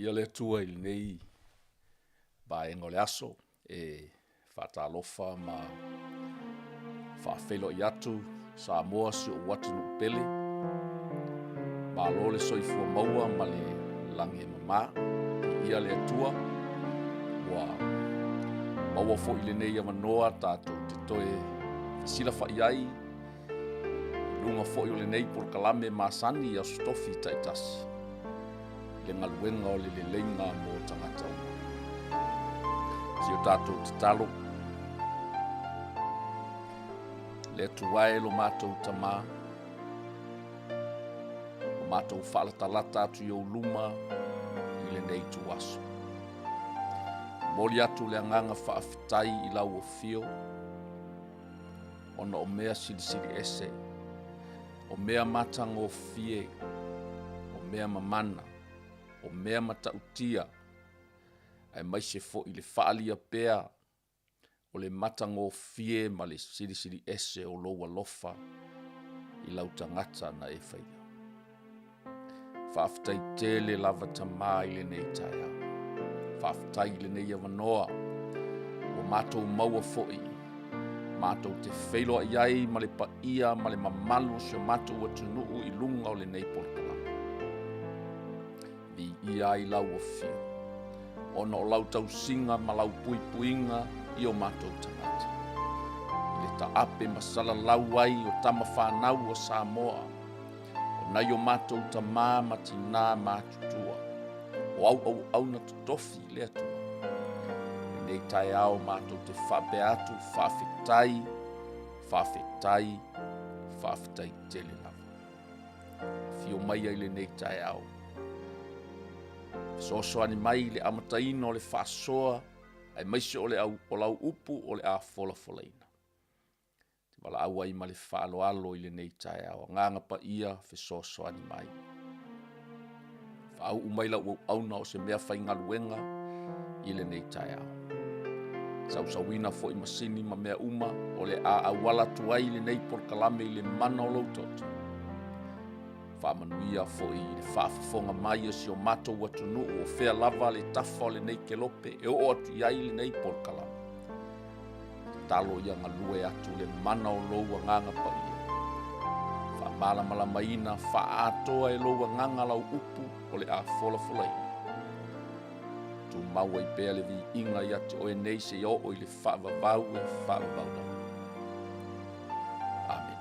Viia le Atua i lenei vaega o le aso e faatalofa ma faafeiloai atu Samoa si ou atunuu pele. Malo le soifua maua ma le lagi e mama. Viia le Atua ua maua foi lenei avanoa tatou te toe fesilafai ai i luga foi o lenei polokalame masani i Aso Tofi taitasi i le galuega o le leleiga mo tagata uma. Si o tatou tatalo, le Atua e lo matou Tamā, o matou faalatalata atu i ou luma i lenei ituaso. Momoli atu le agaga faafetai i lau afio, ona o mea silisili ese, o mea matagofie, o mea mamana, o mea matautia, aemaise foi le faaalia pea o le matagofie ma le silisili ese o lou alofa i lau tagata na e faia. Faafetai tele lava Tama i lenei taeao, faafetai i lenei avanoa ua matou maua foi matou te feiloai ai ma le paia ma le mamalu o si o matou atunuu i luga o lenei polokalame. Viia ai lau afio ona o lau tausiga ma lau puipuiga i o matou tagata. I le taape ma salalau ai o tama fanau a Samoa, o nai o matou tamā ma tinā matutua, o au auauna totofi i le Atua. Lenei taeao matou te faapea atu, faafetai, faafetai, faafetai tele lava. Afio maia i lenei taeao, fesoasoani mai i le amataina o le faasoa aemaise o le au, o lau upu o le a folafolaina. Te valaau ai ma le faaaloalo i lenei taeao, Agaga Paia fesoasoani mai. Faauu mai lau auauna o se mea faigaluega i lenei taeao. Sausauina foi masini ma mea uma o le a auala atu ai lenei polokalame i le mana o lou toto. Faamanuia foi i le faafofoga mai a si o matou atunuu o fea lava le tafa o lenei kelope e oo atu i ai lenei polokalame. Tatalo ia galue atu le mana o lou Agaga Paia. Faamalamalamaina faaatoa e lou Agaga lau upu o le a folafolaina. Tumau ai pea le viiga ia te oe nei seia oo i le faavavau e faavavau lava. Amene.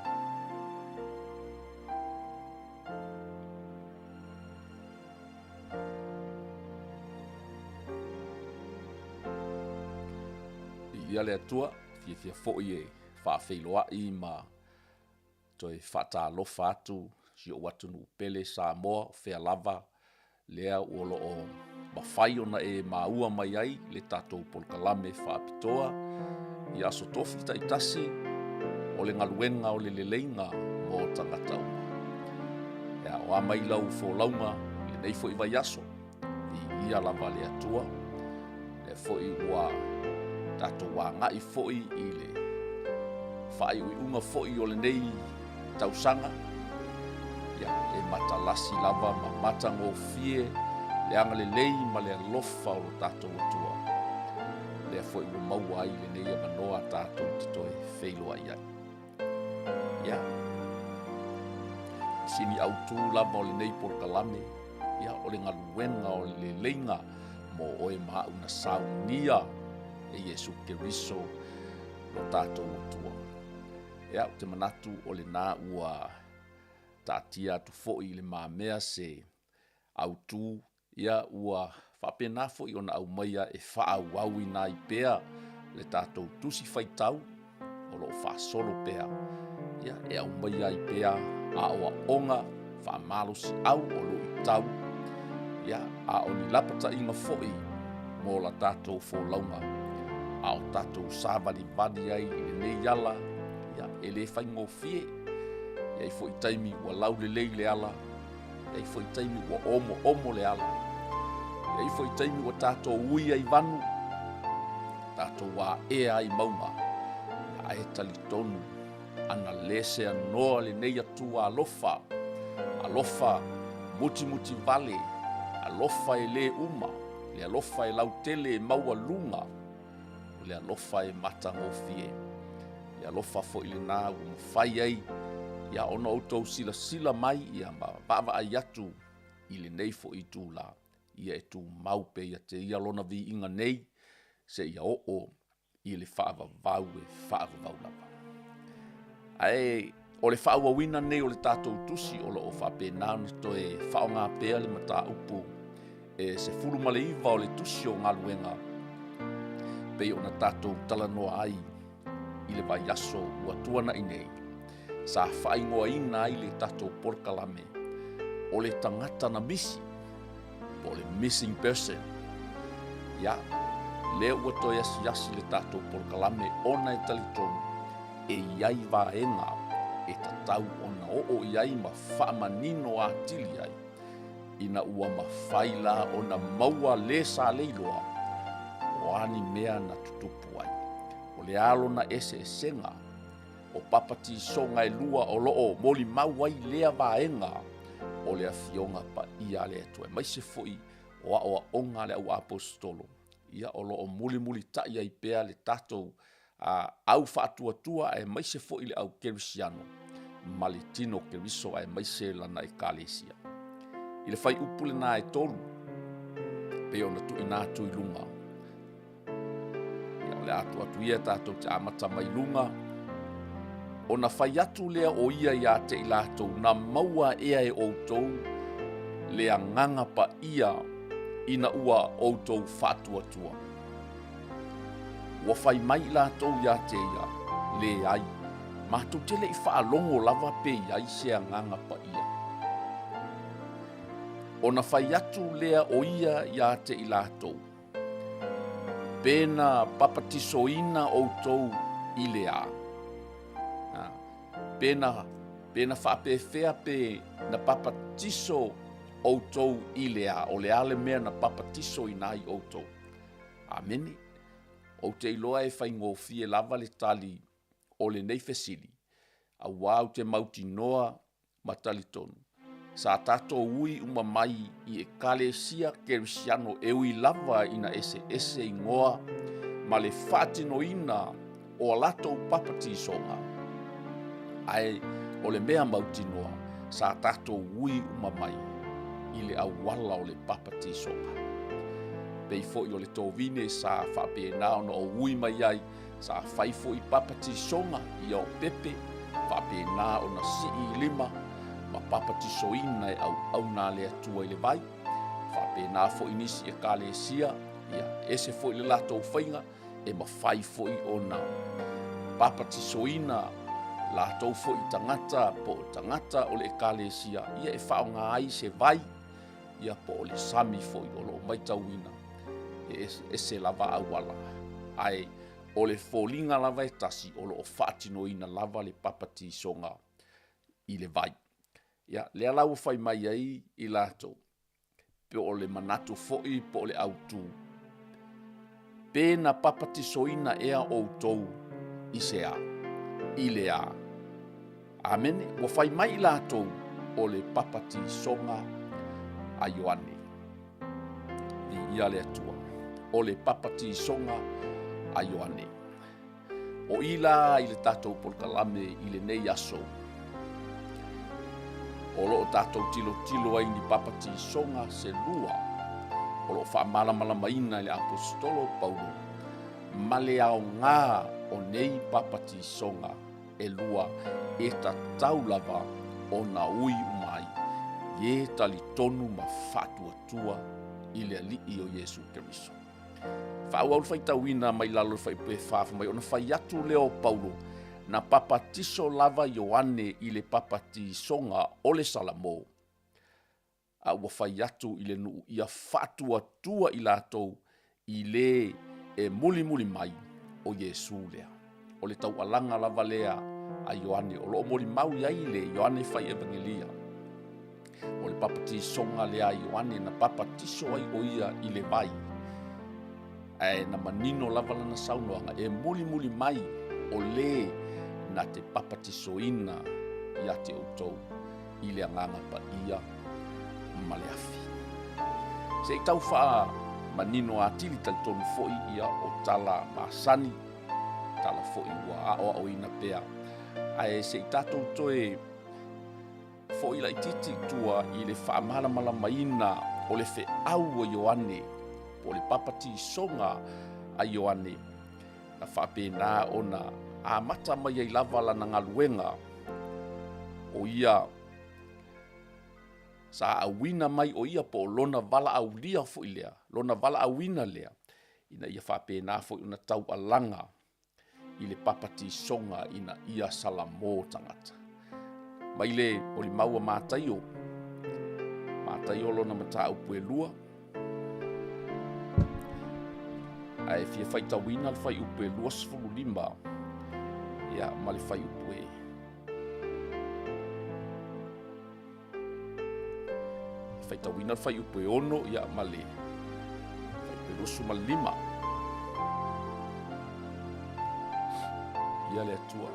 Viia le Atua, fiafia foi e faafeiloai ma toe faatalofa atu si ou atunuu pele Samoa o fea lava lea o lo o mafai ona e maua mai ai le tatou polokalame faapitoa i Aso Tofi taitasi o le galuega o le leleiga mo tagata uma. Ia, o a mai lau folauga i lenei foi vaiaso, viia lava le Atua, lea foi ua tatou agai foi i le faaiuiuga foi o lenei tausaga, ia, e matalasi lava ma matagofie le agalelei ma le alofa o lo tatou Atua, lea foi ua maua ai lenei avanoa tatou te toe feiloai ai. Ia, sini autu lava o lenei polokalame, ia, o le galuega o le leleiga mo oe ma au na saunia e Iesu Keriso lo tatou Atua. Ia, ou te manatu o lena ua taatia atu foi i le mamea se autu, ia ua faapena foi ona aumaia e faaauauina ai pea le tatou tusi faitau o lo o faasolo pea, ia, e aumaia ai pea aoaoga faamalosiau o luitau, ia, a o ni lapataiga foi mo la tatou folauga, a o tatou savalivali ai i lenei ala, ia, e le faigofie. E i ai foi taimi ua laulelei le ala, e i ai foi taimi ua omoomo le ala, e i ai foi taimi ua tatou ui ai i vanu, tatou aea ai i mauga, ae talitonu ana le seanoa lenei Atua alofa, alofa mutimutivale. Alofa e lē uma, le alofa e lautele e maualuga, o le alofa e matagofie. Le alofa foi lena ua mafai ai ia ona outou silasila mai ia ma vaavaai atu i lenei foi itula, ia e tumau pea ia te Ia Lona viiga nei seia oo i le faavavau e faavavau lava. Ae o le faaauauina nei o le tatou tusi o lo o faapena ona toe faaaoga pea le mataupu e 19 o le tusi o galuega pei ona tatou talanoa ai i le vaiaso ua tuanai nei, sa faaigoaina ai le tatou polokalame o le tagata na misi po o le missing person. Ia, lea ua toe asiasi le tatou polokalame ona e talitonu e i ai vaega e tatau ona oo i ai ma faamanino atili ai ina ua mafai la ona maua le sa le iloa o a ni mea na tutupu ai. O le a lona eseesega o papatisoga e lua o lo o molimau ai lea vaega o le Afioga Paia a le Atua, aemaise foi o aoaoga a le au aposetolo, ia o lo o mulimulitai ai pea le tatou au faatuatua aemaise foi le au kerisiano ma le tino Keriso aemaise lana ekalesia. I le fuaiupu lena e 3, pei ona tuuina atu i luga, Ia, o le a tuu atu ia tatou te amata mai luga, ona fai atu lea o ia ia te i latou, na maua ea e outou le agaga paia ina ua outou faatuatua. Ua fai mai i latou ia te ia, leai, matou te le i faalogo lava pe i ai se agaga paia. Ona fai atu lea o ia ia te i latou, Pe na papatisoina outou i le a? Pe na, pe na faapefea pe na papatiso outou i le a? O le a le mea na papatisoina ai outou? Amene. Ou te iloa e faigofie lava le tali o lenei fesili, auā ou te mautinoa ma talitonu, sa tatou ui uma mai i Ekalesia Kerisiano e ui lava ina eseese igoa ma le faatinoina o a latou papatisoga, ae o le mea mautinoa, sa tatou ui uma mai i le auala o le papatisoga. Pei foi o le tovine sa faapena ona ou ui mai ai Sa fai foi papatisoga ia o Pepe, faapena ona sii i lima ma papatisoina e auauna a le Atua i le vai. Faapena foi nisi ekalesia, ia ese foi le latou faiga, e mafai foi ona papatisoina latou foi tagata po o tagata o le ekalesia, ia e faaaoga ai se vai, ia po o le sami foi o lo o matauina e eseese lava auala, ae o le foliga lava e tasi o lo o faatinoina lava le papatisoga i le vai. Ia, lea la ua fai mai ai i latou, pe o le manatu foi po o le autu, pe na papatisoina ea outou i se a, i le a. Amene. Ua fai mai i latou o le papatisoga a Ioane. Viia le Atua. O le papatisoga a Ioane. O i la i le tatou polokalame i lenei aso, o lo o tatou tilotilo ai ni papatisoga se lua o lo o faamalamalamaina e le Aposetolo Paulo ma le aoga o nei papatisoga e lua e tatau lava ona ui uma ai i e talitonu ma faatuatua i le Alii o Iesu Keriso. Faaauau le faitauina mai lalo le fuaiupu e 4 fai mai ona fai atu lea o Paulo, na papatiso lava Ioane i le papatisoga o le Salamo, a ua fai atu i le nuu ia faatuatua i latou i le e mulimuli mai o Iesu lea. O le taualaga lava lea a Ioane o lo o molimau i ai le Ioane fai Evangelia. O le papatisoga lea a Ioane na papatiso ai o ia i le vai. Ae na manino lava lana saunoaga e mulimuli mai o le na te papatisoina ia te outou i le Agaga Paia ma le afi. Se i tau faamanino atili talitonu foi ia o tala masani, tala foi ua aoaoina pea, ae se i tatou toe foi laitiiti i tua i le faamalamalamaina o le feau a Ioane po o le papatisoga a Ioane na faapena ona amata mai ai lava lana galuega o ia sa auina mai o ia po o lona valaaulia foi lea, lona valaauina lea ina ia faapena foi ona taualaga i le papatisoga ina ia salamo tagata. Mai le molimau a Mataio, Mataio lona mataupu e 2, ae fia faitauina le fuaiupu e 25 ia, ma le fuaiupu e faitauina le fuaiupu e 6 ia, ma le fuaiupu e 25. Ia le Atua.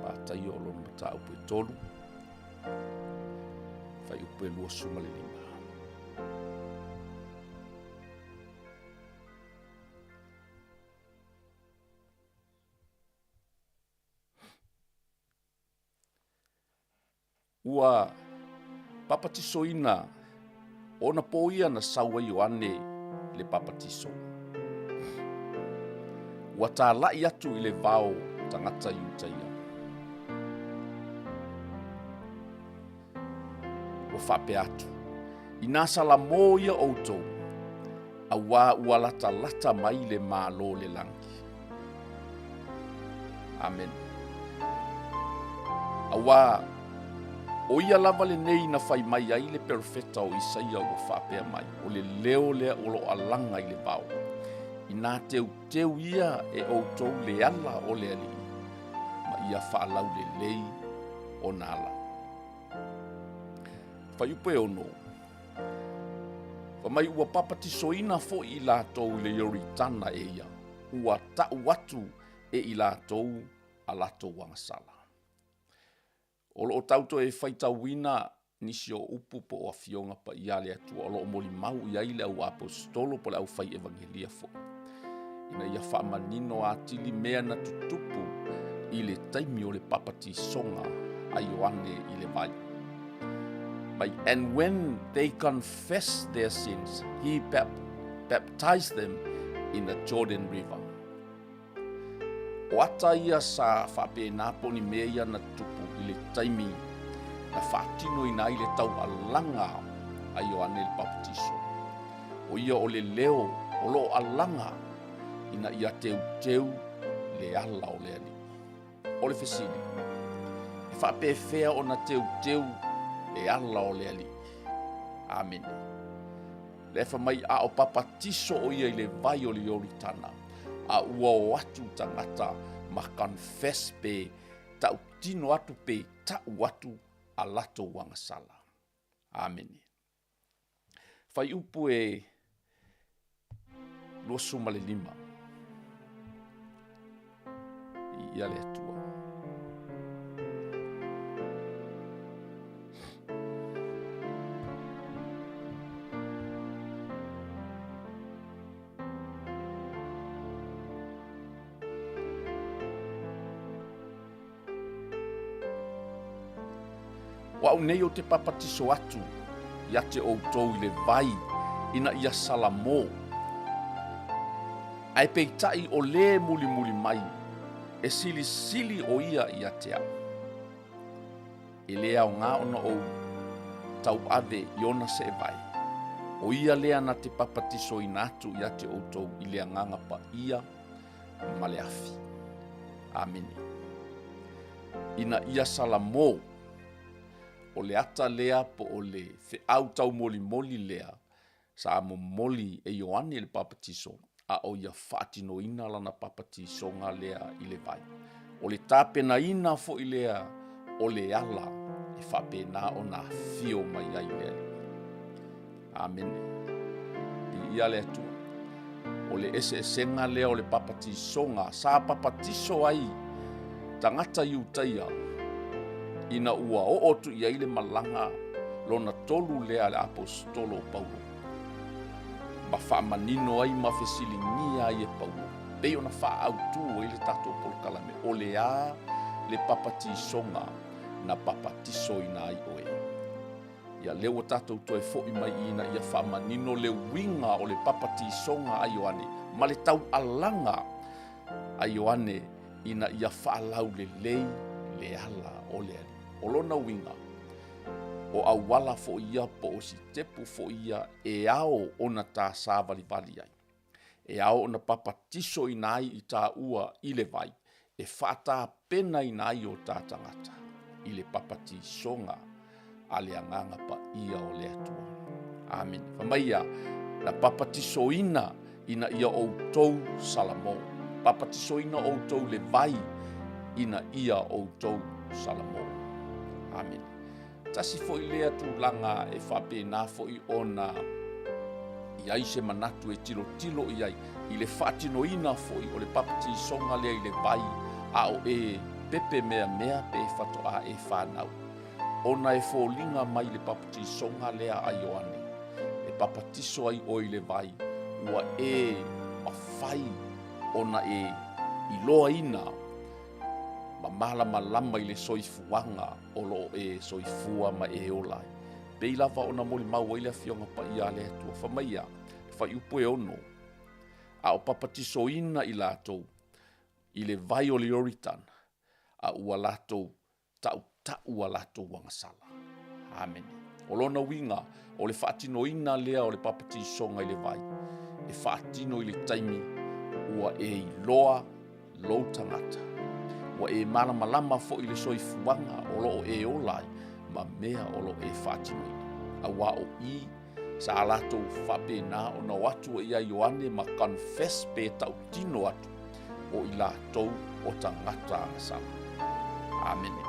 Mataio o lona mataupu e 3, fuaiupu e 25. Ua papatisoina ona po ia na sau ai Ioane i le papatiso. Ua tālaʻi atu i le vao tagata Iutaia. Ua faapea atu, inā salamo ia outou, auā ua latalata mai le Malo o le lagi. Amene. Auā, ʻo ia lava lenei na fai mai ai le perofeta o Isaia ua faapea mai, o le leo lea o lo o alaga i le vao, inā teuteu ia e ʻoutou le ala o le Alii, ma ia faalaulelei ona ala. Fuaiupu e 6. Fai mai ua papatisoina foi i latou i le Ioritana e ia, ua tau atu e i latou a latou agasala. O lo o tau toe faitauina nisi o upu po o afioga paia a le Atua o lo o molimau i ai le au aposetolo po o le aufai evagelia foi, ina ia faamanino atili mea na tutupu i le taimi o le papatisoga a Ioane i le vai. Mai, and when they confessed their sins, he baptized them in the Jordan River. O ata ia sa faapena po o ni mea ia na tupu i le taimi na faatinoina ai le taualaga a Ioane le Papatiso. O ia o le leo o lo o alaga ina ia teuteu le ala o le Alii. O le fesili, e faapefea ona teuteu le ala o le Alii? Amene. Lea fai mai a o papatiso o ia i le vai o le Ioritana, a ua o atu tagata ma confess pe tautino atu pe tau atu a latou agasala. Amene. Fuaiupu e 25. Ia le Atua. O au nei ou te papatiso atu ia te outou i le vai ina ia salamo. Ae peitai o lē mulimuli mai, e silisili o ia ia te au. E le aoga ona ou tauave i ona seevai, o ia lea na te papatisoina atu ia te outou i le Agaga Paia ma le afi. Amene. Ina ia salamo, o le ata lea po o le feau taumolimoli lea sa momoli e Ioane le Papatiso, a o ia faatinoina lana papatisoga lea i le vai. O le tapenaina foi lea o le ala e faapena ona afio mai ai le Alii. Amene. Viia le Atua. O le eseesega lea o le papatisoga sa papatiso ai tagata Iutaia ina ua oo atu i ai le malaga lona tolu lea a le Aposetolo o Paulo, ma faamanino ai ma fesiligia ai e Paulo, pei ona faaautu ai le tatou polokalame, o le a le papatisoga na papatisoina ai oe. Ia lea ua tatou toe foi mai ina ia faamanino le uiga o le papatisoga a Ioane ma le taualaga a Ioane ina ia faalaulelei le ala o le Alii. O lona uiga, o auala foi ia po o sitepu foi ia e ao ona ta savalivali ai. E ao ona papatisoina ai i taua i le vai e faatapenaina ai o ta tagata i le papatisoga a le Agaga Paia o le Atua. Amene. Fai mai ia, na papatisoina ina ia outou salamo. Papatisoina outou le vai ina ia outou salamo. Amene. Tasi foi lea tulaga e faapena foi ona i ai se manatu e tilotilo i ai i le faatinoina foi o le papatisoga lea i le vai a o e pepe meamea pe faatoa e fanau, ona e foliga mai le papatisoga lea a Ioane, e papatiso ai oe i le vai, ua e mafai ona e iloaina ma malamalama i le soifuaga o lo o e soifua ma e ola ai. Pei lava ona molimau ai le Afioga Paia a le Atua, fai mai ia, le fuaiupu e 6, a o papatisoina i latou i le vai o le Ioritana, a ua latou tautau a latou agasala. Amene. O lona uiga, o le faatinoina lea o le papatisoga i le vai, e faatino i le taimi ua e iloa lou tagata. Ua e malamalama foi i le soifuaga o lo o e ola ai ma mea o lo o e faatinoina. Aua o i sa latou faapena ona o atu ai ia Ioane ma confess pe tautino atu o i latou o tagata agasala. Amene.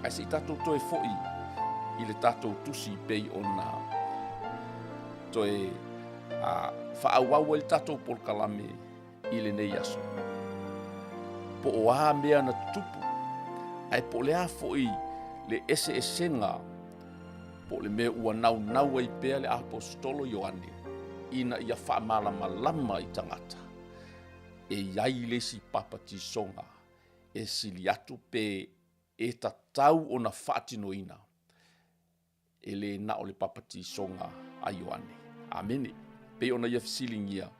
Ae se i tatou toe foi i le tatou tusi pei ona toe faaauau ai le tatou polokalame i lenei aso. Po o a mea na tutupu, ae po o le a foi le eseesega po o le mea ua naunau ai pea le Aposetolo Ioane ina ia faamalamalama i tagata, e i ai le isi papatisoga e sili atu pe e tatau ona faatinoina e le na o le papatisoga a Ioane. Amene. Pei ona ia fesiligia,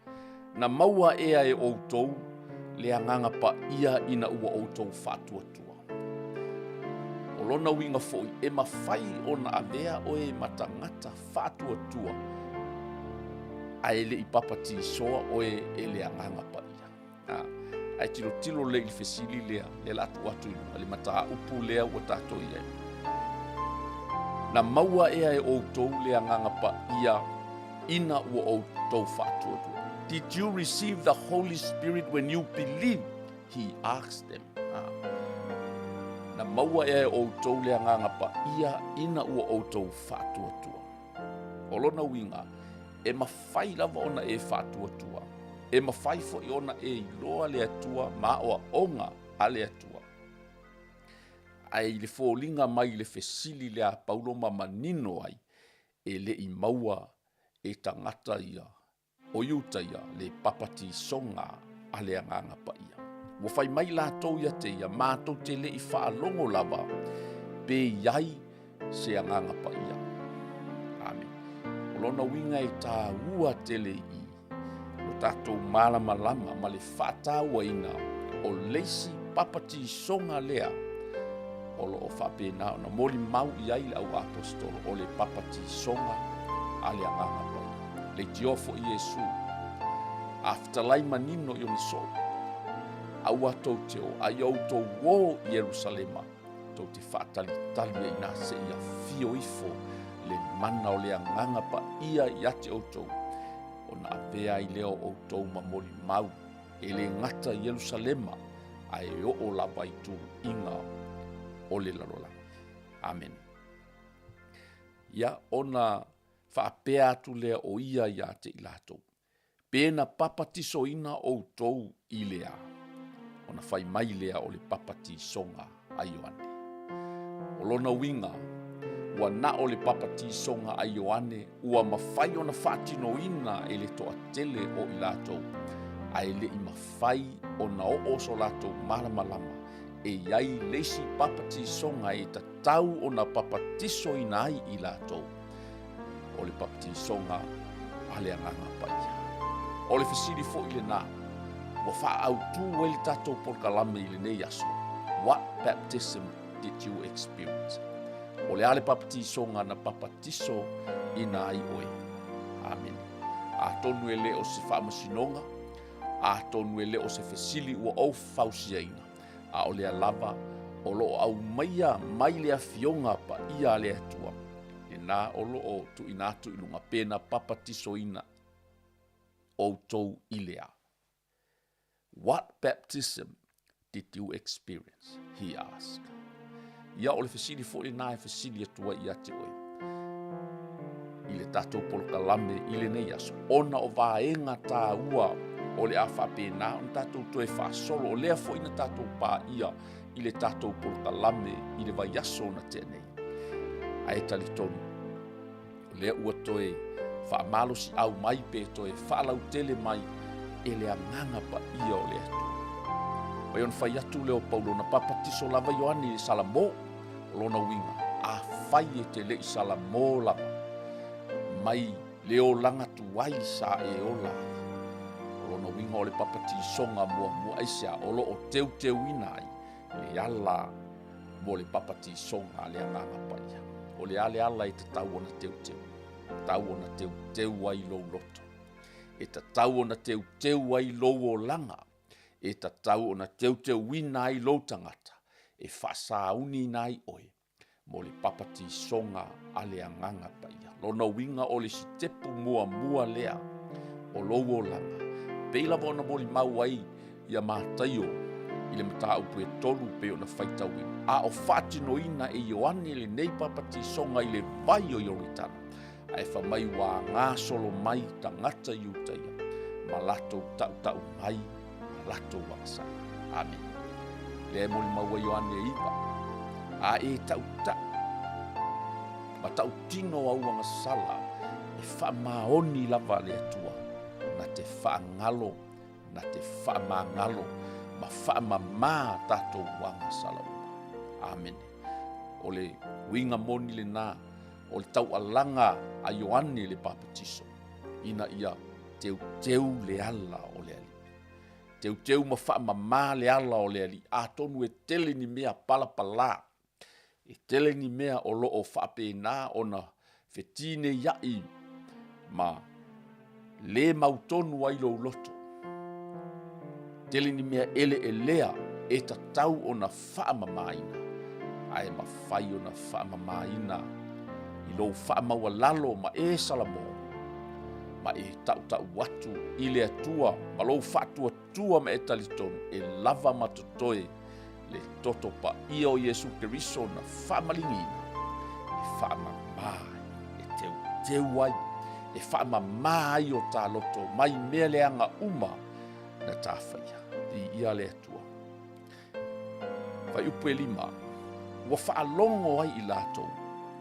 na maua ea e outou le Agaga Paia ina ua outou faatuatua? O lona uiga foi, e mafai ona avea oe ma tagata faatuatua, ae le i papatisoa oe e le Agaga Paia. Ae tilotilo lelei i le fesili lea, lea la tuu atu i luga, le mataupu lea ua tatou i ai. Na maua ea e outou le Agaga Paia ina ua outou faatuatua? Did you receive the Holy Spirit when you believed? He asked them. Na maua ea e outou le Agaga Paia ina ua outou faatuatua? O lona uiga, e mafai lava ona e faatuatua, e mafai foi ona e iloa le Atua ma aoaoga a le Atua. Ae i le foliga mai i le fesili lea a Paulo ma manino ai, e le i maua e tagata ia o Iutaia le papatisoga a le Agaga Paia. Ua fai mai latou ia te ia, matou te le i faalogo lava pe i ai se Agaga Paia. Amene. O lona uiga e tāua tele i lo tatou malamalama ma le faatauaina o le isi papatisoga lea o lo o faapena ona molimau i ai le au aposetolo o le papatisoga a le Agaga Paia. Leitioa foi Iesu, a fetalai manino i ona soo, aua tou te o, a ia outou o i Ierusalema, tou te faatalitali ai i ina seia afio ifo le mana o le Agaga Paia ia te outou, ona avea ai lea o outou ma molimau, e le gata i Ierusalema, ae oo lava i tuluiga o le lalolagi. Amene. Ia, ona faapea atu lea o ia ia te i latou. Pe na papatisoina outou i le a? Ona fai mai lea o le papatisoga a Ioane. O lona uiga, ua na o le papatisoga a Ioane ua mafai ona faatinoina e le toatele o i latou, ae le i mafai ona oo so latou malamalama e i ai le isi papatisoga e tatau ona papatisoina ai i latou, o le papatisoga a le Agaga Paia. O le fesili foi lena ua faaautu ai le tatou polokalame i lenei aso, What baptism did you experience? O le a le papatisoga na papatiso ina ai oe? Amene. Atonu e le o se faamasinoga, atonu e le o se fesili ua ou fausiaina, a o lea lava o lo o aumaia mai le Afioga Paia a le Atua, lena o lo o tuuina atu i luga, pe na papatisoina outou i le a? What baptism did you experience? He asked. Ia o le fesili foi lena e fesili atu ai ia te oe i le tatou polokalame i lenei aso, ona o vaega taua o le a faapena ona tatou toe faasolo, o lea foi na tatou paia i le tatou polokalame i le vaiaso na tea nei. Ae talitonu, o lea ua toe faamalosiau mai pe toe faalautele mai e le Agaga Paia o le Atua. Mai ona fai atu lea o Paulo na papatiso lava Ioane i le Salamo, o lona uiga, afai e te le i Salamo lava, mai le olaga tuai sa e ola ai. O lona uiga o le papatisoga muamua aisea o lo o teuteuina ai le ala mo le papatisoga a le Agaga Paia. O le a le ala e tatau ona teuteu? Tatau ona teuteu ai lou loto. E tatau ona teuteu ai lou olaga. E tatau ona teuteuina ai lou tagata. E faasauniina ai oe mo le papatisoga a le Agaga Paia. Lona uiga o le sitepu muamua lea o lou olaga, pei lava ona molimau ai ia Mataio i le mataupu e tolu pei ona faitauina, a o faatinoina e Ioane lenei papatisoga i le vai o Ioritana, ae fai mai ua gasolo mai tagata Iutaia ma latou tautau mai ma latou agasala. Amene. Lea e molimau ai Ioane e 9, a e tautau ma tautino au agasala e faamaoni lava le Atua na te faagalo na te faamagalo ma faamamā tatou agasala uma. Amene. O le uiga moni lena o le taualaga a Ioane le Papatiso, ina ia teuteu le ala o le Alii. Teuteu ma faamamā le ala o le Alii, atonu e tele ni mea palapalā E tele ni mea o lo o faapena ona fetineiaʻi ma lē mautonu ai lou loto. Tele ni mea eleelea e tatau ona faamamaina, ae mafai ona faamamaina i lou faamaualalo ma e Salamo, ma e tautau atu i le Atua ma lou faatuatua ma e talitonu e lava ma totoe le toto paia o Iesu Keriso na faamaligiina e faamama ai, e teuteu ai, e faamama ai o ta loto mai mea leaga uma na ta faia. Viia le Atua. Fuaiupu e 5, ua faalogo ai i latou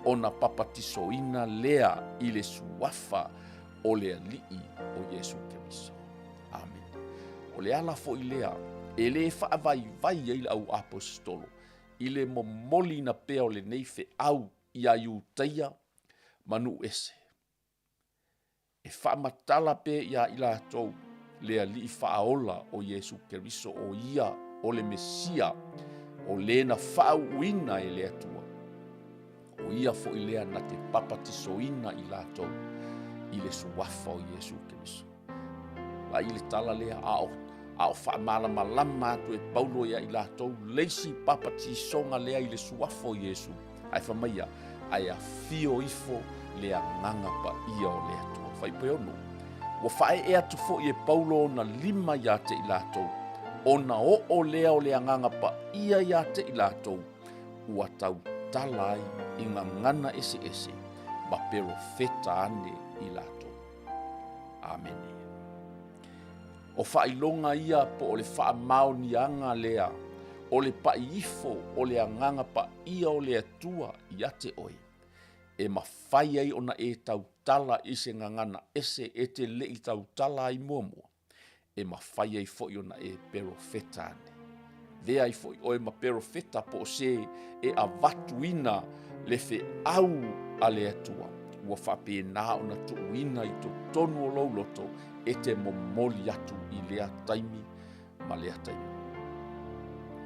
ona papatisoina lea i le suafa o le Alii o Iesu Keriso. Amene. O le ala foi lea e lē faavaivai ai le au aposetolo i le momoliina pea o lenei feau iā Iutaia ma nuu ese, e faamatala pea iā i latou le Alii Faaola o Iesu Keriso, o ia o le Mesia, o lē na faauuina e le Atua. O ia foi lea na te papatisoina i latou i le suafa o Iesu Keriso. Vaai le tala lea, a o, a o faamalamalama atu e Paulo ia i latou le isi papatisoga lea i le suafa o Iesu, ae fai mai ia, ae afio ifo le Agaga Paia o le Atua. Fuaiupu e 6. Ua faaee atu foi e Paulo ona lima ia te i latou, ona oo lea o le Agaga Paia ia te i latou, ua tautala ai i gagana eseese ma perofeta ane i latou. Amene. O faailoga ia po o le faamaoniaga lea o le pai ifo o le Agaga Paia o le Atua ia te oe, e mafai ai ona e tautala i se gagana ese e te le i tautala ai muamua, e mafai ai foi ona e perofeta ane. Avea ai foi oe ma perofeta po o se e avatuina le feau a le Atua, ua faapena ona tuuina i totonu o lou loto e te momoli atu i lea taimi ma lea taimi.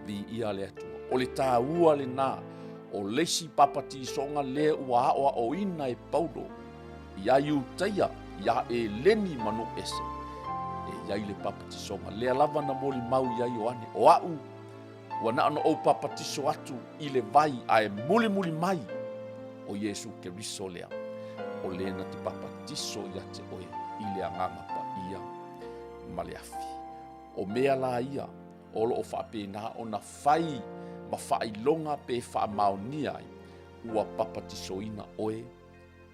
Viia le Atua. O le taua lena o le isi papatisoga lea ua aoaoina e Paulo iā Iutaia, iā Eleni ma nuu ese. E i ai le papatisoga lea lava na molimau i ai Ioane, o a'u ua na ona ou papatiso atu i le vai, ae mulimuli mai o Iesu Keriso lea, o le na te papatiso ia te oe i le Agaga Paia ma le afi. O mea la ia o lo o faapena ona fai ma faailoga pe faamaonia ai ua papatisoina oe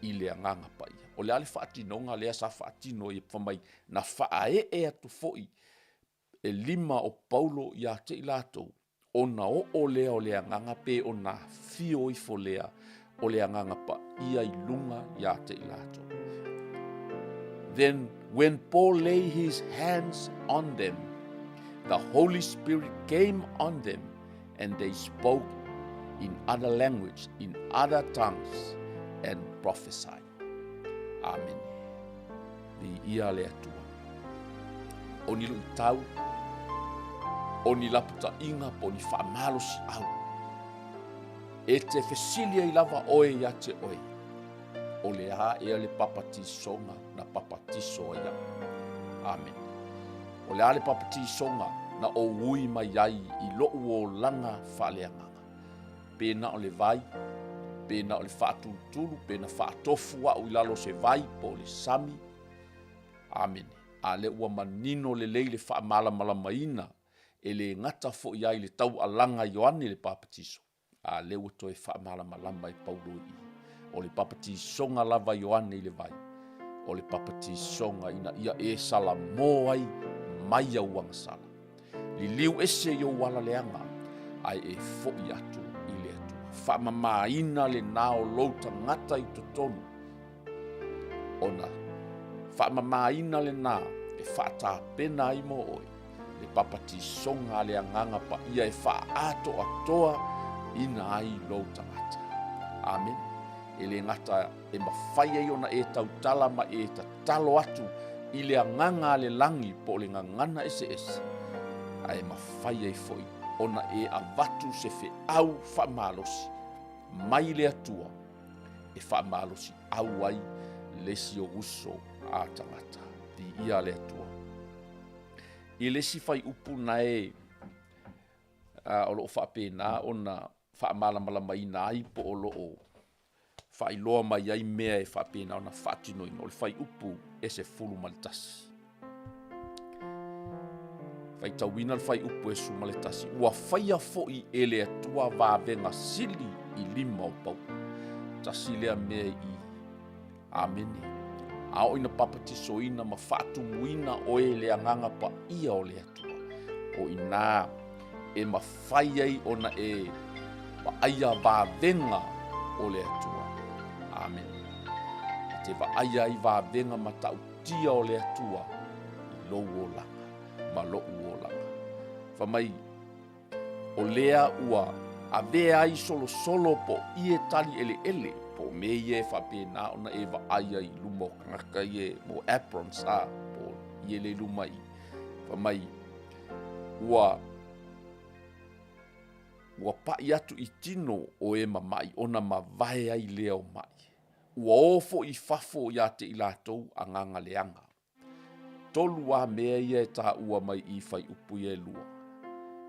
i le Agaga Paia. O le a le faatinoga lea sa faatino ai fai mai na faaee atu foi e lima o Paulo ia te i latou, ona oo lea o le Agaga pe ona afio ifo lea o le Agaga Paia i luga ia te i latou. Then when Paul lay his hands on them, the Holy Spirit came on them and they spoke in other language, in other tongues and prophesied. Amene. Viia le Atua. O ni luitau, o ni laputaʻiga po o ni faamalosiʻau, e te fesili ai lava oe ia te oe, o le a ea le papatisoga na papatiso ai a'u? Amene. O le a le papatisoga na ou ui mai ai i loʻu olaga faaleagaga? Pe na o le vai, pe na o le faatulutulu, pe na faatofu a'u i lalo o se vai po o le sami? Amene. A lea ua manino lelei le faamalamalamaina e le gata foi ai le taualaga a Ioane le Papatiso, a lea ua toe faamalamalama e Paulo i i. O le papatisoga lava a Ioane i le vai, o le papatisoga ina ia e salamo ai mai au agasala. Liliu ese i ou ala leaga, ae e foi atu i le Atua. Faamamaina lena o lou tagata i totonu, ona faamamaina lena e faatapena ai mo oe le papatisoga a le Agaga Paia e faaatoatoa ina ai lou tagata. Amene. E le gata e mafai ai ona e tautala ma e tatalo atu i le agaga a le lagi po o le gagana eseese, ae mafai ai foi ona e avatu se feau faamalosi mai le Atua e faamalosiau ai le isi ou uso a tagata. Viia le Atua. I le isi fuaiupu nae o lo o faapena ona faamalamalamaina ai po o lo o faailoa mai ai mea e faapena ona faatinoina, o le fuaiupu e 11. Faitauina le fuaiupu e 11, ua faia foi e le Atua vavega sili i lima o Paulo. Tasi lea mea i Amene. A oo ina papatisoina ma faatumuina oe i le Agaga Paia o le Atua, o i inā e mafai ai ona e vaaia vavega o le Atua. Amene. E te vaaia ai vavega matautia o le Atua i lou olaga ma loʻu olaga. Fai mai, o lea ua avea ai solosolo po o ʻie tali ʻeleʻele, po o mea ia e faapena ona e vaai ai i luma o kānaka ia mo aprons a, po o ʻie lea i luma i, fai mai, ua ua paʻi atu i tino o e mamaʻi ona mavae ai lea o maʻi. Ua o foi i fafo ia te i latou agaga leaga. Tolu a mea ia e taua mai i fuaiupu ia e lua.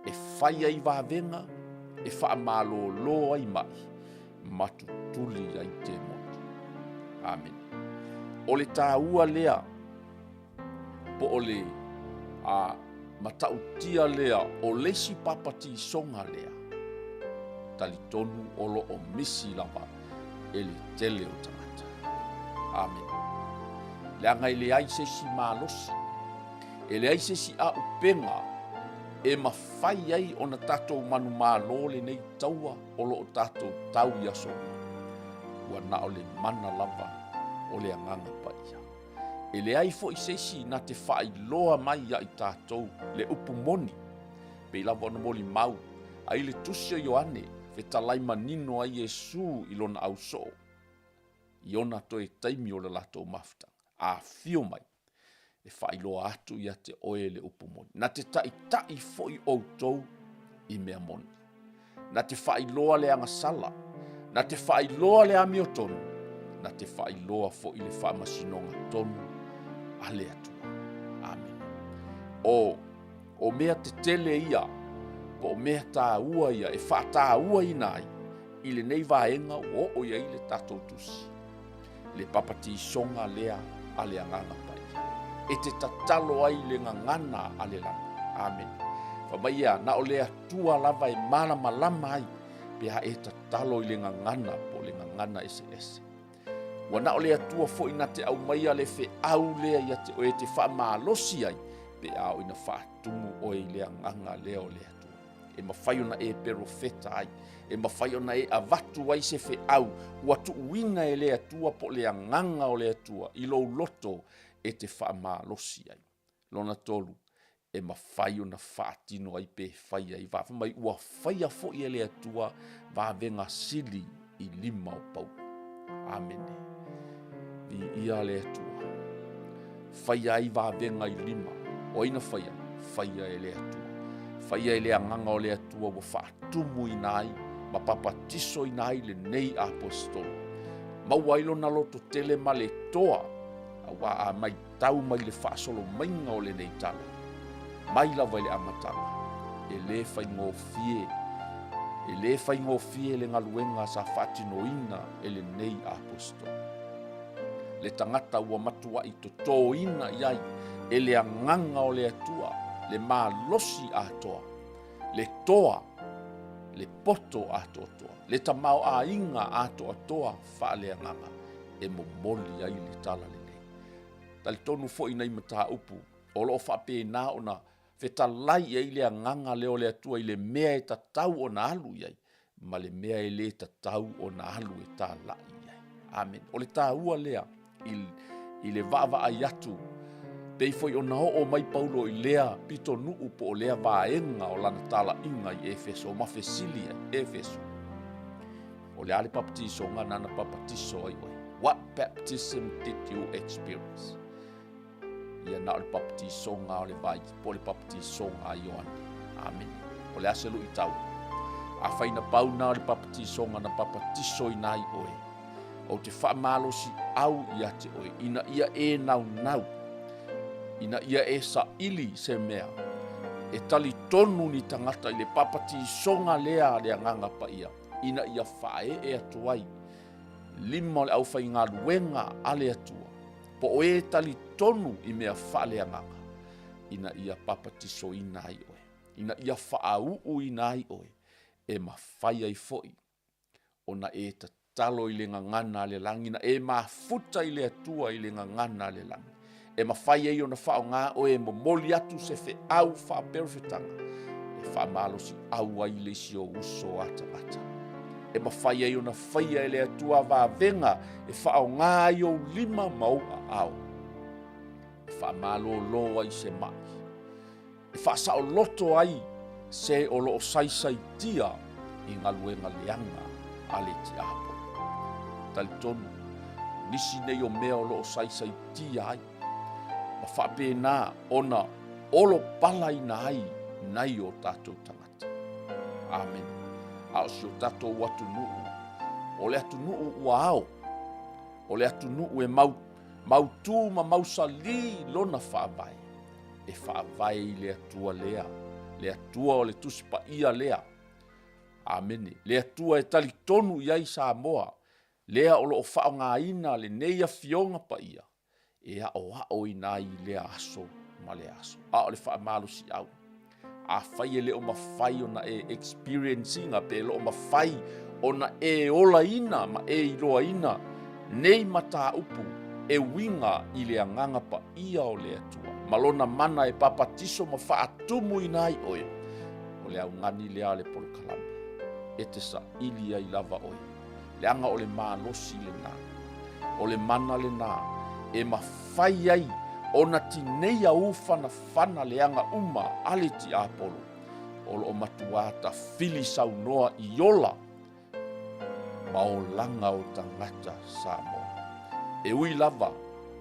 E fai ai vavega, e faamalōlō ai maʻi, ma tutuli ai temoni. Amene. O le taua lea po o le a, matautia lea o le isi papatisoga lea, talitonu o lo o misi lava e le tele o tagata. Amene. Leaga e leai se isi malosi. E leai se isi aupega e mafai ai ona tatou manumalo lenei taua o lo o tatou tau i aso uma, ua na o le mana lava o le Agaga Paia. E leai foi se isi na te faailoa mai ia i tatou le upu moni, pei lava ona molimau ai le tusi o Ioane, fetalai manino ai Iesu i lona ausoo i ona toe taimi o le latou mafutaga, afio mai e faailoa atu ia te oe le upu moni. Na te taitai foi outou i mea moni. Na te faailoa le agasala, na te faailoa le amiotonu, na te faailoa foi le faamasinoga tonu a le Atua. Amene. O, o mea tetele ia, po o mea taua ia e faatauaina ai i lenei vaega ua oo i ai le tatou tusi. Le papatisoga lea a le Agaga Paia, e te tatalo ai i le gagana a le lagi. Amene. Fai mai ia, na o le Atua lava e malamalama ai pe a e tatalo i le gagana po o le gagana eseese. Ua na o le Atua foi na te aumaia le feau lea ia te oe e te faamalosi ai pe a oo ina faatumu oe i le agaga lea o le Atua. E mafai ona e perofeta ai, e mafai ona e avatu ai se feau ua tuuina e le Atua po o le agaga o le Atua i lou loto e te faamalosi ai. Lona tolu, e mafai ona faatino ai pe fai ai va. Fai mai ua faia foi e le Atua vavega sili i lima o Paulo. Amene. Viia le Atua. Faia ai vavega i lima. O ai na faia? Faia e le Atua. Faia e le agaga o le Atua ua faatumuina ai ma papatisoina ai lenei aposetolo. Maua ai lona loto tele ma le toa, auā a matau mai le faasolo maiga o lenei tala, mai lava i le amataga, e le faigofie, e le faigofie le galuega sa faatinoina e lenei aposetolo. Le tagata ua matuai totoina i ai e le agaga o le Atua le malosi atoa, le toa, le poto atoatoa, le tamaoaiga atoatoa faaleagaga e momoli ai le tala lelei. Talitonu foi nai mataupu o lo o faapena ona fetalai i ai le agaga lea o le Atua i le mea e tatau ona alu i ai ma le mea e le tatau ona alu e talai i ai. Amene. O le taua lea i, i le vaavaai atu pei foi ona oo mai Paulo i lea pitonuu po o lea vaega o lana talaiga i Efeso ma fesili ai, Efeso, o le a le papatisoga nana papatiso ai oe? What baptism did you experience? Ia na o le papatisoga o le vai, po o le papatisoga a Ioane. Amene. O le a se luitau? Afai na pau na o le papatisoga na papatisoina ai oe, ou te faamalosi au ia te oe, ina ia e naunau, ina ia e saili se mea, e talitonu ni tagata i le papatisoga lea a le Agaga Paia, ina ia faaee atu ai lima o le aufaigaluega a le Atua, po o e talitonu i mea faaleagaga, ina ia papatisoina ai oe, ina ia faauuina ai oe, e mafai ai foi ona e tatalo i le gagana a le lagi, na e mafuta i le Atua i le gagana a le lagi, e mafai ai ona faaaoga oe e momoli atu se feau faaperofetaga e faamalosiau ai le isi ou uso a tagata. E mafai ai ona faia e le Atua vavega e faaaoga ai ou lima ma ou aao, e faamalolo ai se mai, e faasaoloto ai se o lo o saisaitia i galuega leaga a le tiapolo. Talitonu, nisi nei o mea o lo o saisaitia ai, ma faapena ona olopalaina ai nai o tatou tagata. Amene. A o si o tatou atunuu, o le atunuu ua ao, o le atunuu e mau, mautū ma mausalī lona faavae, e faavae i le Atua lea, le Atua o le Tusi Paia lea. Amene. Le Atua e talitonu i ai Samoa, lea o lo o faaaogaina lenei Afioga Paia e aoaoina ai i lea aso ma lea aso. A o le faamalosiau, afai e le o mafai ona e experience ina pe le o mafai ona e olaina ma e iloaina nei mataupu e uiga i le Agaga Paia o le Atua. ma Lona mana e papatiso ma faatumuina ai oe, o le augani lea a le polokalame e te saili ai lava oe, leaga o le malosi lena, o le mana lena e mafai ai ona tineia ufanafana leaga uma a le tiapolo o lo o matuā tafili saunoa i ola ma olaga o tagata Samoa. E ui lava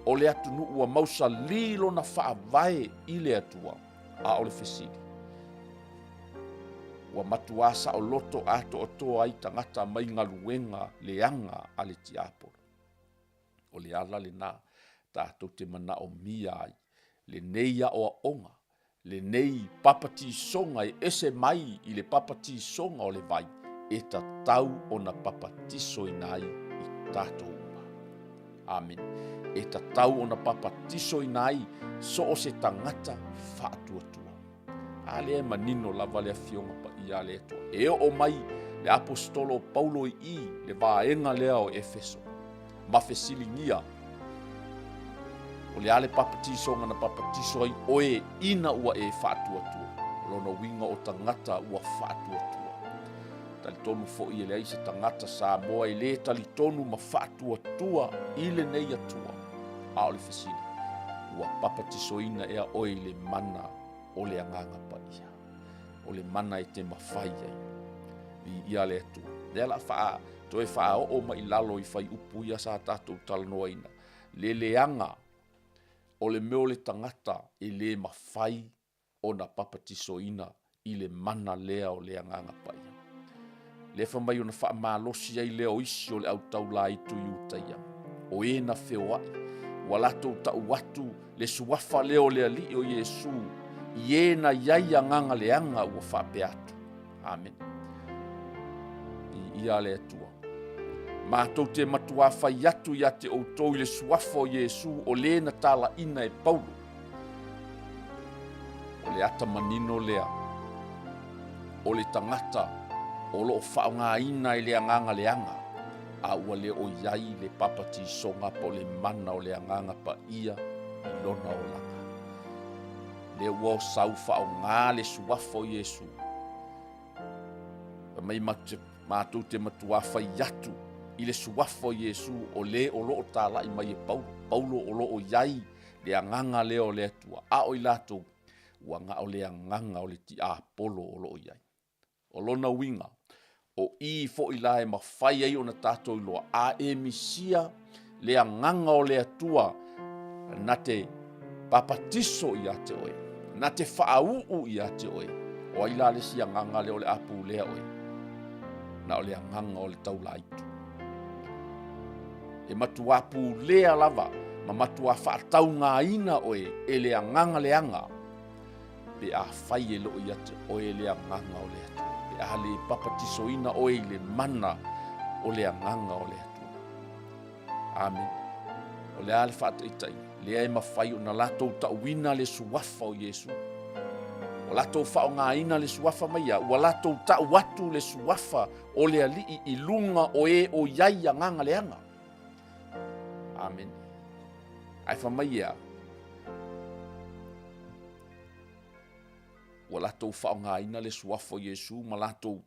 o le atunuu ua mausalī lona faavae i le Atua, a o le fesili, ua matuā saoloto atoatoa ai tagata mai galuega leaga a le tiapolo. O le ala lena tatou te manaomia ai lenei aoaoga lenei papatisoga e ese mai i le papatisoga o le vai e tatau ona papatisoina ai i tatou uma. Amene. E tatau ona papatisoina ai so o se tagata faatuatua. A lea e manino lava le Afioga Paia a le Atua. E oo mai le Aposetolo o Paulo i i le vaega lea o Efeso, ma fesiligia, O le a le papatisoga na papatiso ai oe ina ua e faatuatua? O lona uiga o tagata ua faatuatua. Talitonu foi e leai se tagata Samoa e lē talitonu ma faatuatua i lenei Atua. A o le fesili, ua papatisoina ea oe i le mana o le Agaga Paia? O le mana e te mafai ai. Viia le Atua. Lea la faa, toe faaoo mai i lalo i fuaiupu ia sa tatou talanoaina. Le leaga o le mea o le tagata e lē mafai ona papatisoina i le mana lea o le Agaga Paia. Lea fai mai ona faamalosi ai lea o isi o le au taulaitu Iutaia, o e na feoai, ua latou tau atu le suafa lea o le Alii o Iesu i e na i ai agaga leaga ua faapea atu. Amene. Viia le Atua. Matou te matuā fai atu ia te outou i le suafa o Iesu o le na talaina e Paulo. O le ata manino lea o le tagata o lo o faaaogaina i le agaga leaga, a ua le o i ai le papatisoga po o le mana o le Agaga Paia i lona olaga. Lea ua sau faaaoga le suafa o Iesu. Fai mai matou te matuā fai atu i le suafa o Iesu o le o lo o talai mai e Paulo. Paulo o lo o i ai le agaga lea o le Atua, a o i latou, ua na o le agaga o le tiapolo o lo o i ai. O lona uiga, o i foi la e mafai ai ona tatou iloa, a e misia le agaga o le Atua na te papatiso ia te oe, na te faauu ia te oe, o ai la le isi agaga lea o le a pulea oe? Na o le agaga o le taulaitu. E matuā pulea lava ma matuā faataugaina oe e le agaga leaga, pe afai e le o ia te oe le agaga o le Atua, pe a le papatisoina oe i le mana o le agaga o le Atua. Amene. O le a le faataitaiga? Lea e mafai ona latou tauina le suafa o Iesu. Ua latou faaaogaina le suafa mai ia, ua latou tau atu le suafa o le Alii i luga o e o i ai agaga leaga. Amene. Ae fai mai e a? Ua latou faaaogaina le suafa o Iesu ma latou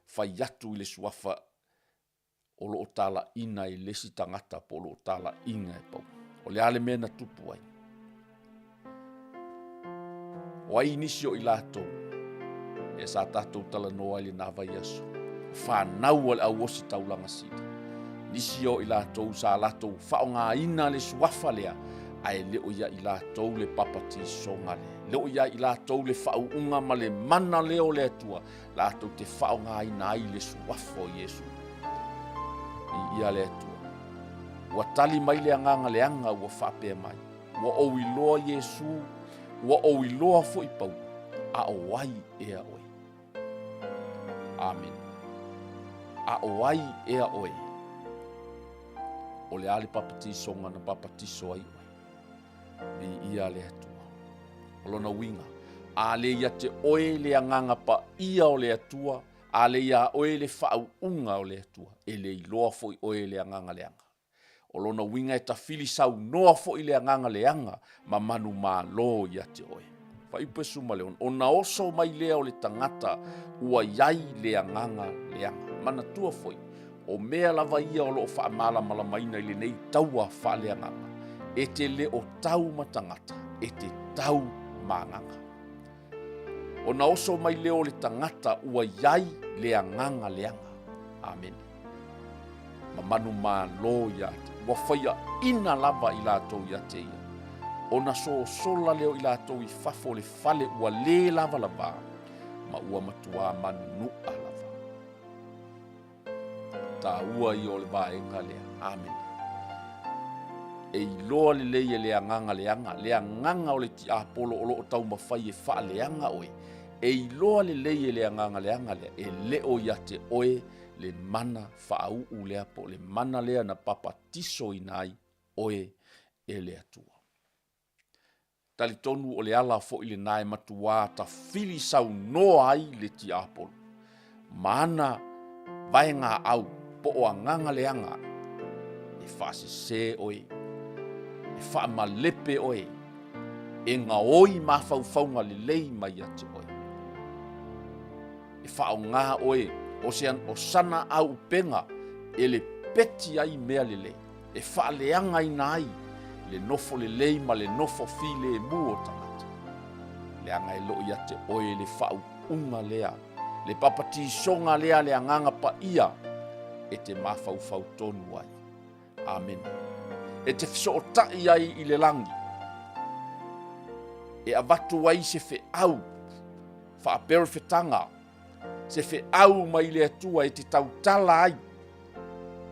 fai atu i le suafa o lo o talaina i le isi tagata po o lo o talaina e Paulo. O le a le mea na tupu ai? O ai nisi o i latou e sa tatou talanoa ai lena vaiaso, o fanau a le au ositaulaga sili. Nisi o i latou sa latou faaaogaina le suafa lea, ae le o ia i latou le papatisoga lea. Le o ia i latou le faauuga ma le mana lea o le Atua, latou te faaaogaina ai le suafa o Iesu. Viia le Atua. Ua tali mai le agaga leaga ua faapea mai, Ua ou iloa Iesu, ua ou iloa foi Paulo, a o ai ea oe? Amene. A o ai ea oe? O le a le papatisoga na papatiso ai oe? Viia le Atua. O lona uiga, a le ia te oe le agaga paia o le Atua, a le iā oe le faauuga o le Atua, e le iloa foi oe le agaga leaga. O lona uiga e tafili saunoa foi le agaga leaga ma manumalo ia te oe. Fuaiupu 16, Ona oso mai lea o le tagata ua i ai le agaga leaga. Manatua foi, o mea lava ia o lo o faamalamalamaina i lenei taua faaleagaga, e te le o tau ma tagata, e te tau ma agaga. Ona oso mai lea o le tagata ua i ai le agaga leaga. Amene. Ma manumalo ia te, ua faiaina lava i latou ia te ia. Ona sosola lea o i latou i fafo o le fale ua lē lavalava, ma ua matuā manunuʻa lava. Taua ia o le vaega lea. Amene. E iloa lelei e le agaga leaga, le agaga o le tiapolo o lo o taumafai e faaleaga oe. E iloa lelei e le agaga leaga lea, e le o ia te oe le mana faauu lea po o le mana lea na papatisoina ai oe e le Atua. Talitonu o le ala foi lena e matuā tafili saunoa ai le tiapolo ma ana vaegaau po o agaga leaga e faasese oe, e faamalepe oe, e gaoi mafaufauga lelei mai ia te oe. E faaaoga oe o se o sana auupega e lepeti ai mea lelei, e faaleagaina ai le nofo lelei ma le nofo filemu o tagata. Leaga e loo ia te oe le faauuga lea, le papatisoga lea a le Agaga Paia e te mafaufau tonu ai. Amene. E te fesootai ai i le lagi, e avatu ai se feau faaperefetaga, se feau mai le Atua e te tautala ai,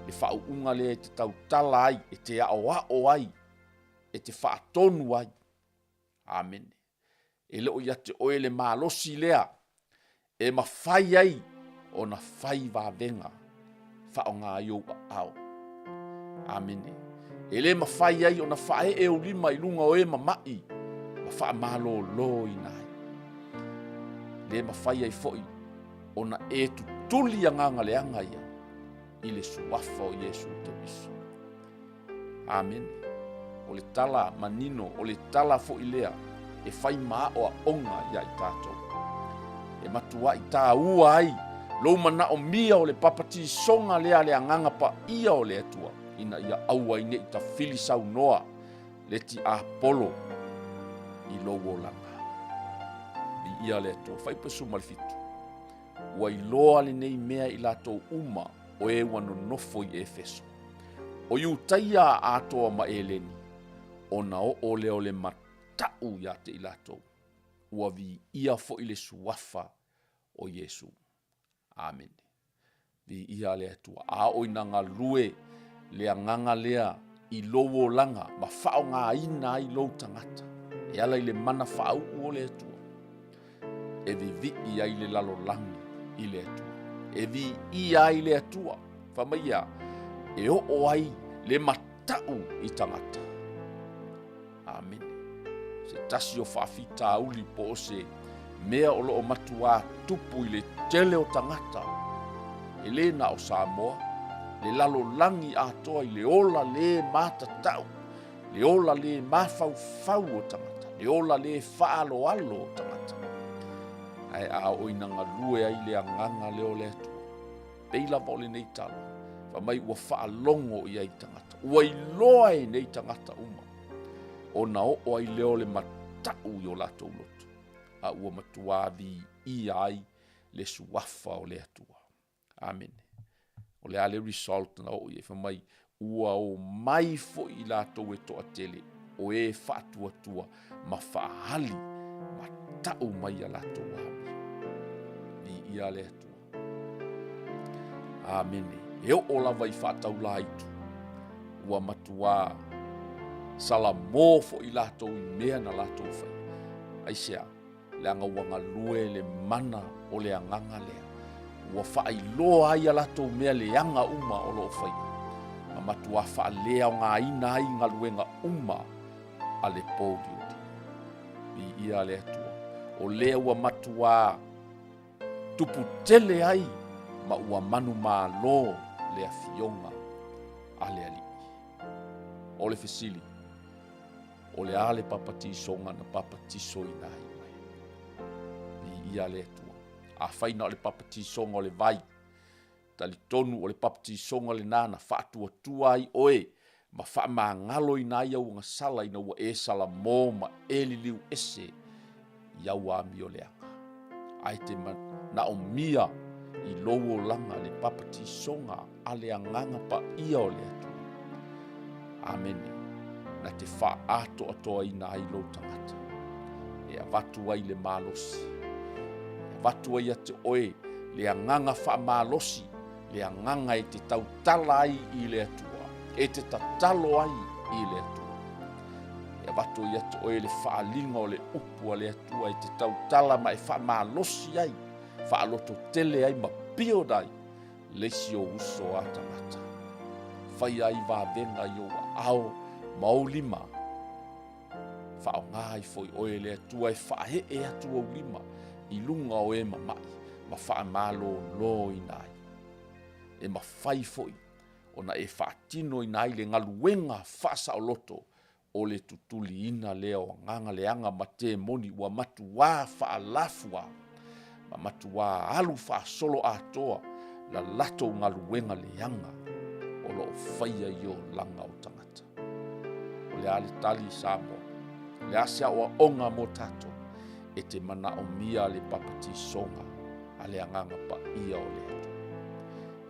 le faauuga lea e te tautala ai, e te aoao ai, e te faatonu ai. Amene. E le o ia te oe le malosi lea e mafai ai ona fai vavega faaaoga ai ou aao. Amene. E le mafai ai ona faaee ou lima i luga o e mama'i ma faamaloloina ai. Le mafai ai foi ona e tutuli agaga leaga ia i le suafa o Iesu Keriso. Amene. O le tala manino, o le tala foi lea e fai ma aoaoga iā i tatou. E matuai tāua ai lou manaomia o le papatisoga lea a le Agaga Paia o le Atua, ina ia aua ai ne i tafili saunoa le tiapolo i lou olaga. Viia le Atua. Fuaiupu 17. Ua iloa lenei mea i latou uma o e ua nonofo i Efeso, o Iutaia atoa ma Eleni, ona oo lea o le mataʻu iā te i latou, ua viia foi le suafa o Iesu. Amene. Viia le Atua. A oo ina galue le agaga lea i lou olaga ma faaaogaina ai lou tagata e ala i le mana faauu o le Atua, e vivii ai le lalolagi i le Atua, e viia ai le Atua, fai mai ia, e oo ai le mataʻu i tagata. Amene. Se tasi o faafitauli po o se mea o lo o matuā tupu i le tele o tagata, e lē na o Samoa, le lalolagi atoa i le ola lē matatau, le ola lē mafaufau o tagata, le ola lē faaaloalo o tagata. Ae a oo ina galue ai le agaga lea o le Atua, Pei lava o lenei tala, fai mai ua faalogo i ai tagata, ua iloa e nei tagata uma, ona oo ai lea o le mataʻu i o latou loto, a ua matuā viia ai le suafa o le Atua. Amene. O le a le result na oo i ai, fai mai, ua omai foi i latou e toatele, o e faatuatua ma faaali ma tau mai a latou amio. Viia le Atua. Amene. E oo lava i faataulaitu, ua matuā salamō foi latou i mea na latou faia. Aisea? Leaga ua galue le mana o le agaga lea. Ua faailoa ai a latou mea leaga uma o lo o faia, ma matuā faaleaogaina ai galuega uma a le pouliuli. Viia le Atua, o lea ua matuā tupu tele ai ma ua manumalo le afioga a le Alii. O le fesili, o le a le papatisoga na papatisoina ai oe? Viia le Atua. Afai na o le papatisoga o le vai, Talitonu o le papatisoga lena na faatuatua ai oe ma faamagaloina ai au agasala ina ua e salamo ma e liliu ese i au amio leaga. Ae te manaomia i lou olaga le papatisoga a le Agaga Paia o le Atua. Amene. Na te faaatoatoaina ai lou tagata, e avatu ai le malosi, e avatu ai ia te oe le agaga faamalosi, le agaga e te tautala ai i le Atua, e te tatalo ai i le Atua. E avatu ai ia te oe le faaaliga o le upu a le Atua e te tautala ma e faamalosi ai, faalototele ai ma build ai le isi ou uso a tagata. Faia ai vavega i ou aao ma ou lima. Faaaoga ai foi oe e le Atua e faaee atu ou lima i luga o e mama'i ma faamalōlōina ai. E mafai foi ona e faatinoina ai le galuega faasaoloto o le tutuliina lea o agaga leaga ma temoni ua matuā faalafua ma matuā alu faasolo atoa la latou galuega leaga o lo o faia i olaga o tagata. O le a le tali Samoa? O le a se aoaoga mo tatou e te manaomia le papatisoga a le Agaga Paia o le Atua?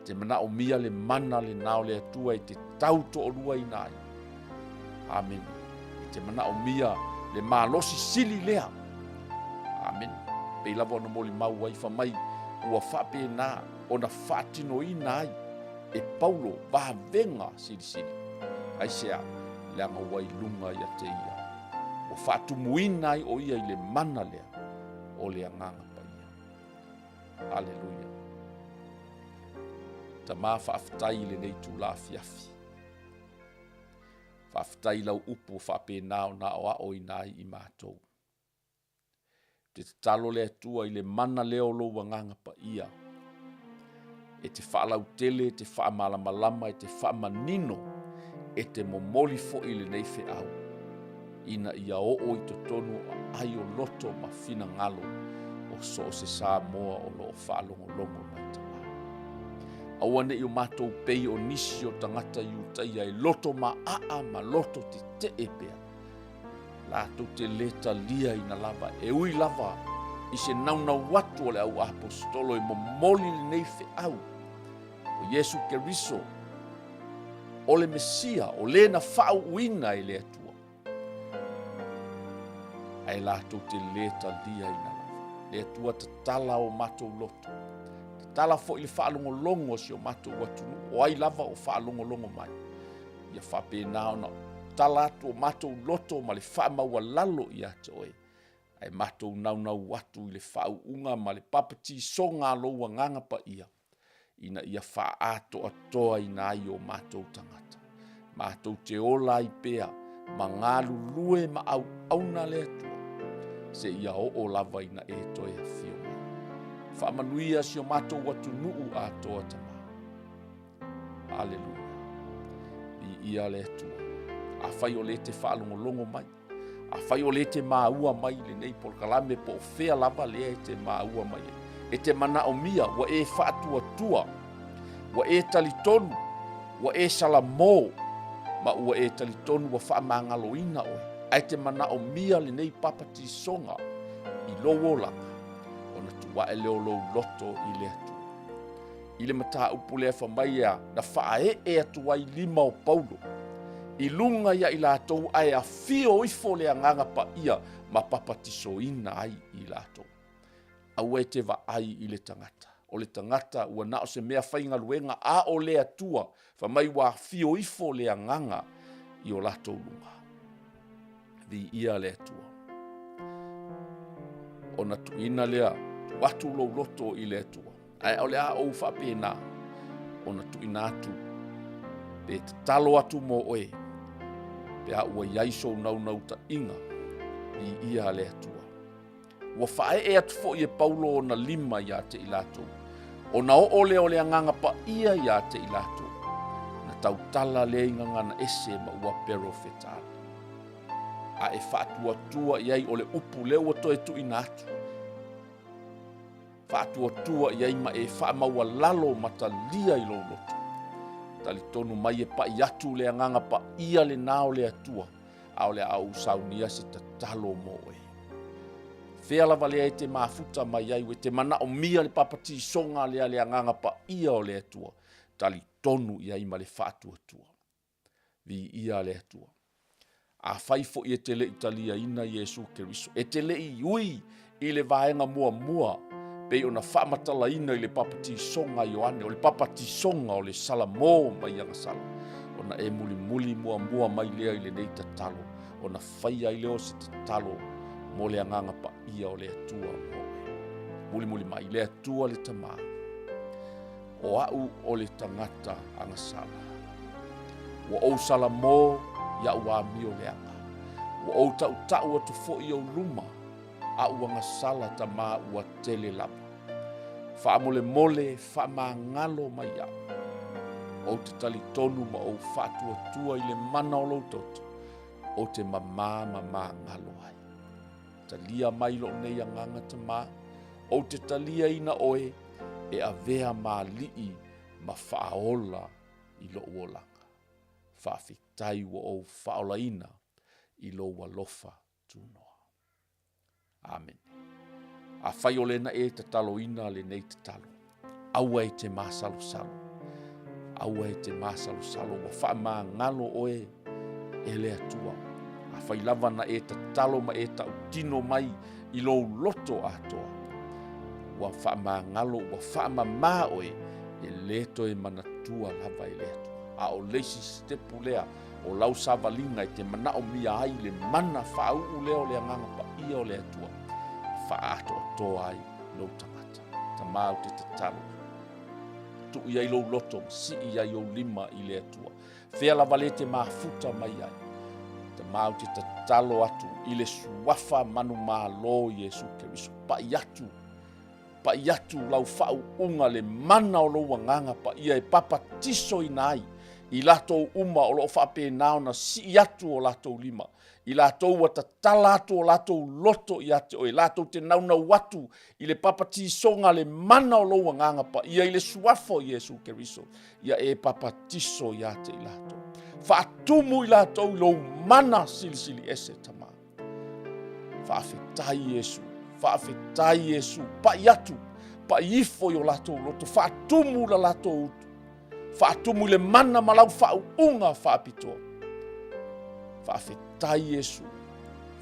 Te manaomia le mana lena o le Atua e te tau toaluaina ai. Amene. E te manaomia le malosi sili lea. Amene. Pei lava ona molimau ai fai mai ua faapena ona faatinoina ai e Paulo vavega silisili. Aisea? Leaga ua i luga ia te ia. Ua faatumuina ai o ia i le mana lea o le Agaga Paia. Aleluia. Tama faafetai i lenei itula afiafi. Faafetai i lau upu ua faapena ona aoaoina ai i matou. Te tatalo le Atua i le mana lea o lou Agaga Paia e te faalautele, e te faamalamalama, e te faamanino, e te momoli foi i lenei feau ina ia oo i totonu o aai o loto ma finagalo o so o se Samoa o lo o faalogologo mai Tama. Aua ne i o matou pei o nisi o tagata Iutaia e loto maaa ma loto tetee pea, latou te lē taliaina lava e ui lava i se naunau atu o le au aposetolo e momoli lenei feau o Iesu Keriso, o le Mesia, o le na faauuina e le Atua, ae latou te lē taliaina lava. Le Atua tatala o matou loto, tatala foi le faalogologo o si o matou atunuu, o ai lava o faalogologo mai, ia faapena ona tala atu o matou loto ma le faamaualalo ia te oe, ae matou naunau atu i le faauuga ma le papatisoga a lou Agaga Paia, ina ia faaatoatoaina ai o matou tagata. Matou te ola ai pea ma galulue ma auauna le Atua, seia oo lava ina e toe afio mai. Faamanuia si o matou atunuu atoa Tama. Aleluia. Viia le Atua. Afai o lea e te faalogologo mai, afai o lea e te maua mai i lenei polokalame po o fea lava lea e te maua mai ai, e te manaomia ua e faatuatua, ua e talitonu, ua e salamo, ma ua e talitonu ua faamagaloina oe, ae te manaomia lenei papatisoga i lou olaga, ona tuu ae lea o lou loto i le Atua. I le mataupu lea fai mai ea na faaee atu ai lima o Paulo i luga ia i latou ae afio ifo le Agaga Paia ma papatisoina ai i latou. Aua e te vaai i le tagata. O le tagata ua na o se mea faigaluega a o le Atua fai mai ua afio ifo le Agaga i o latou luga. Viia le Atua. Ona tuuina lea, tuu atu lou loto i le Atua. Ae o le a ou faapena ona tuuina atu pe tatalo atu mo oe pe a ua i ai sou naunautaiga, viia le Atua. Ua faaee atu foi e Paulo ona lima ia te i latou, ona oo lea o le Agaga Paia ia te i latou. Na tautala lea i gagana ese ma ua perofetale. A e faatuatua i ai o le upu lea ua toe tuuina atu. Faatuatua i ai ma e faamaualalo ma talia i lou loto. Talitonu mai e pai atu le agaga paia lena o le Atua, a o le a ou saunia se tatalo mo oe. Fea lava lea e te mafuta mai ai, ua te manaomia le papatisoga lea le agaga paia o le Atua, talitonu i ai ma le faatuatua. Viia le Atua. Afai foi e te le i taliaina Iesu Keriso, e te le i ui i le vaega muamua pei ona faamatalaina i le papatisoga a Ioane, o le papatisoga o le Salamo mai agasala, ona e mulimuli muamua mai lea i lenei tatalo, ona faia ai lea o se tatalo mo le agaga paia o le Atua mo oe. Mulimuli mai, le Atua le Tama, O a'u o le tagata agasala. Ua ou salamo i a'u amio leaga. Ua ou ta'uta'u atu foi i ou luma, a'u agasala tamā ua tele lava. Faamolemole faamagalo mai iaʻu. Ou te talitonu ma ou faatuatua i le mana o lou toto, ou te mamā ma magalo ai. Talia mai lou nei agaga tamā, ou te taliaina oe e avea ma alii ma faaola i lou olaga. Faafetai ua ou faaolaina i lou alofa tunoa. Amene. Afai o lena e tataloina lenei tatalo, aua e te masalosalo, aua e te masalosalo, ua faamagalo oe e le Atua. Afai lava na e tatalo ma e tautino mai i lou loto atoa, ua faamagalo, ua faamamā oe, e lē toe manatua lava e le Atua. A o le isi sitepu lea o lau savaliga e te manaomia ai le mana faauu lea o le Agaga Paia o le Atua e faaatoatoa ai lou tagata. Tamā ou te tatalo, tuu i ai lou loto ma sii i ai ou lima i le Atua. Fea lava le te mafuta mai ai. Tamā ou te tatalo atu i le suafa manumalo Iesu Keriso. Pai atu, pai atu lau faauuga le mana o lou agaga paia e papatisoina ai i latou uma o lo o faapena ona sii atu o latou lima, i latou ua tatala atu o latou loto ia te oe, latou te naunau atu i le papatisoga le mana o lou agaga paia i le suafa o Iesu Keriso, ia e papatiso ia te i latou. Faatumu i latou i lou mana silisili ese, Tamā. Faafetai Iesu, faafetai Iesu, pai atu, pai ifo i o latou loto, faatumu la latou utu, Faatumu i le mana ma lau faauuga faapitoa. Faafetai Iesu.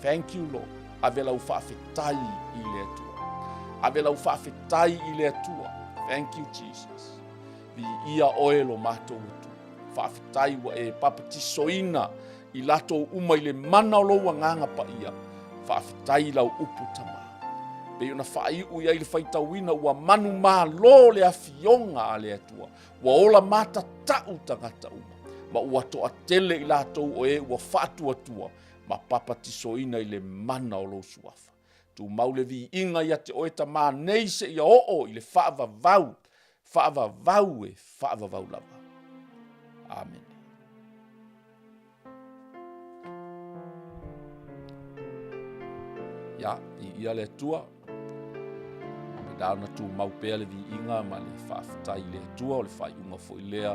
Thank you Lord. Ave lau faafetai i le Atua. Ave lau faafetai i le Atua. Thank you Jesus. Viia oe lo matou Atua. Faafetai ua e papatisoina i latou uma i le mana o lou agaga paia. Faafetai i lau upu Tama. Pei ona faaiu i ai le faitauina ua manumalo le afioga a le Atua, ua ola matatau tagata uma, ma ua toatele i latou o e ua faatuatua ma papatisoina i le mana o lou suafa. Tumau le viiga ia te oe Tama nei seia oo i le faavavau, faavavau e faavavau lava. Amene. Ia, viia le Atua. Pena ona tumau pea le viiga ma le faafetai i le Atua, o le faaiuga foi lea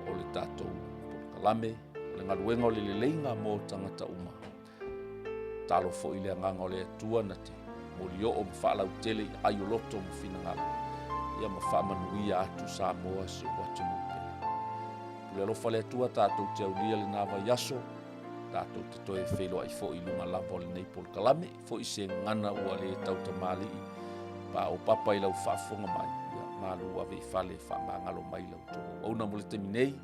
o le tatou polokalame, o le galuega o le leleiga mo tagata uma. Talo foi le agaga o le Atua na te molioo ma faalautele i ai o loto ma finagalo, ia ma faamanuia atu Samoa si ou atunuu pele. Pule alofa le Atua tatou te aulia lena vaiaso, tatou te toe feiloai foi i luga lava o lenei polokalame, foi se gagana ua le tautamalii paopapa i lau faafofoga mai, ia malu ave i fale faamagalo mai lau tou auauna mo le taimi nei,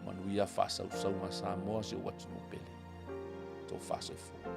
manuia faasausauga Samoa si ou atunuu pele. Tou faasoifua.